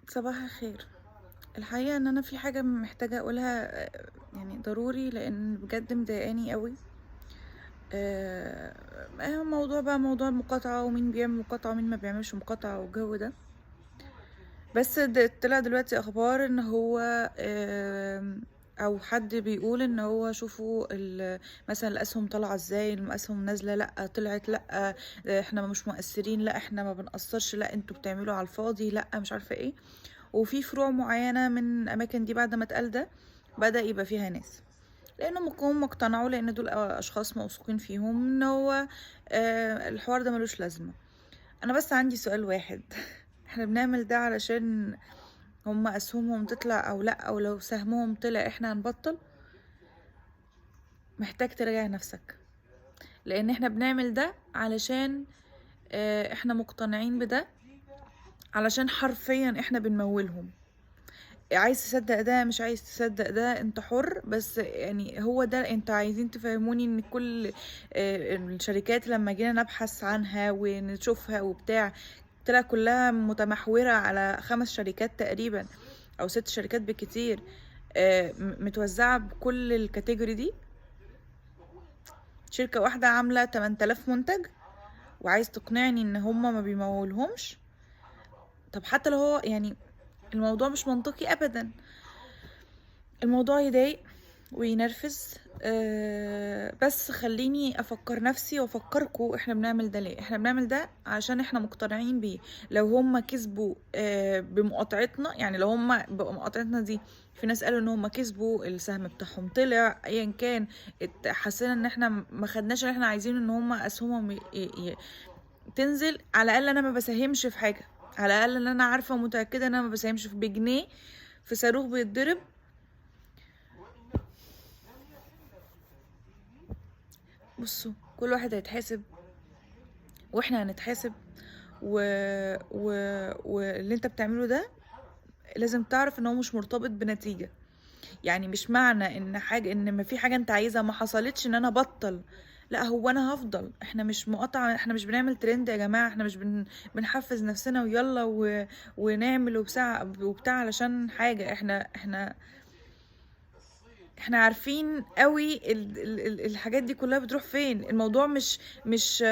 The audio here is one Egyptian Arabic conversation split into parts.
صباح الخير. الحقيقة ان انا في حاجة محتاجة اقولها، يعني ضروري، لان بجد مضايقاني قوي. موضوع بقى، موضوع المقاطعة، ومين بيعمل مقاطعة ومين ما بيعملش مقاطعة والجو ده. بس طلع دلوقتي اخبار ان هو، او حد بيقول ان هو شوفوا مثلا الاسهم طالعه ازاي، الاسهم نازله، لا طلعت، لا احنا مش مؤثرين، لا احنا ما بنقصرش، لا انتوا بتعملوا على الفاضي، لا مش عارفه ايه. وفي فروع معينة من الاماكن دي بعد ما اتقال ده بدا يبقى فيها ناس، لانهم هم اقتنعوا، لان دول اشخاص موثوقين فيهم ان هو الحوار ده ملوش لازمه. انا بس عندي سؤال واحد احنا بنعمل ده علشان هم اسهمهم تطلع او لا، او لو سهمهم طلع احنا هنبطل؟ محتاج تراجع نفسك، لان احنا بنعمل ده علشان احنا مقتنعين بده، علشان حرفيا احنا بنمولهم. عايز تصدق ده، مش عايز تصدق ده، انت حر، بس يعني هو ده. انت عايزين تفهموني ان كل الشركات لما جينا نبحث عنها ونشوفها وبتاع، طلع كلها متمحورة على 5 شركات تقريبا او 6 شركات بالكتير، متوزعة بكل ال category دي. شركة واحدة عاملة 8000 منتج، وعايز تقنعني ان هما ما بيمولهمش؟ طب حتى لو هو يعني الموضوع مش منطقي ابدا. الموضوع يضايق وينرفز. بس خليني افكر نفسي وافكركم احنا بنعمل ده ليه. احنا بنعمل ده عشان احنا مقتنعين بيه. لو هم كسبوا بمقاطعتنا، يعني لو هم بمقاطعتنا دي، في ناس قالوا ان هم كسبوا، السهم بتاعهم طلع، ايا كان، حسينا ان احنا ما خدناش اللي احنا عايزينه، ان هم اسهمهم تنزل. على الاقل انا ما بساهمش في حاجة، على الاقل ان انا عارفه ومتاكده ان انا ما بساهمش في بجنيه في صاروخ بيتضرب. بصوا، كل واحد هيتحاسب واحنا هنتحاسب، واللي انت بتعمله ده لازم تعرف ان هو مش مرتبط بنتيجة. يعني مش معنى ان حاجة، ان ما في حاجة انت عايزها ما حصلتش ان انا بطل، لا هو انا هفضل. احنا مش مقاطعة، احنا مش بنعمل ترند يا جماعة، احنا مش بنحفز نفسنا ويلا ونعمل وبتاع علشان حاجة. احنا عارفين قوي الحاجات دي كلها بتروح فين. الموضوع مش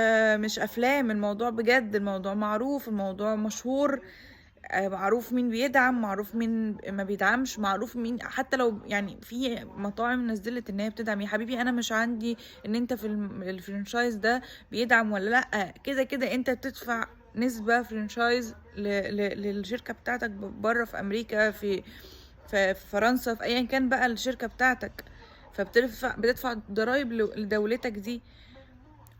افلام، الموضوع بجد، الموضوع معروف، الموضوع مشهور، معروف مين بيدعم، معروف مين ما بيدعمش، معروف مين. حتى لو يعني في مطاعم نزلت ان هي بتدعم، يا حبيبي انا مش عندي ان انت في ال franchise ده بيدعم ولا لا، كده كده انت بتدفع نسبة franchise للشركة بتاعتك بره في امريكا، في فرنسا، في ايا كان بقى الشركة بتاعتك، فبتدفع ضرايب لدولتك دي.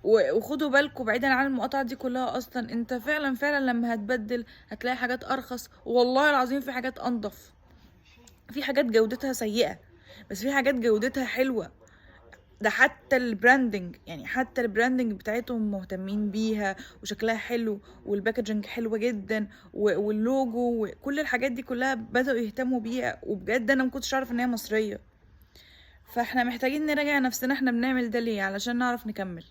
وخدوا بالكم بعيدا عن المقاطعة دي كلها، اصلا انت فعلا فعلا لما هتبدل هتلاقي حاجات ارخص، والله العظيم في حاجات انضف، في حاجات جودتها سيئة بس في حاجات جودتها حلوة. ده حتى ال branding، يعني حتى ال branding بتاعتهم مهتمين بيها وشكلها حلو، وال packaging حلوة جدا، واللوجو وكل الحاجات دي كلها بدأوا يهتموا بيها. وبجد انا ما كنتش اعرف ان هي مصرية. فاحنا محتاجين نراجع نفسنا احنا بنعمل ده ليه علشان نعرف نكمل.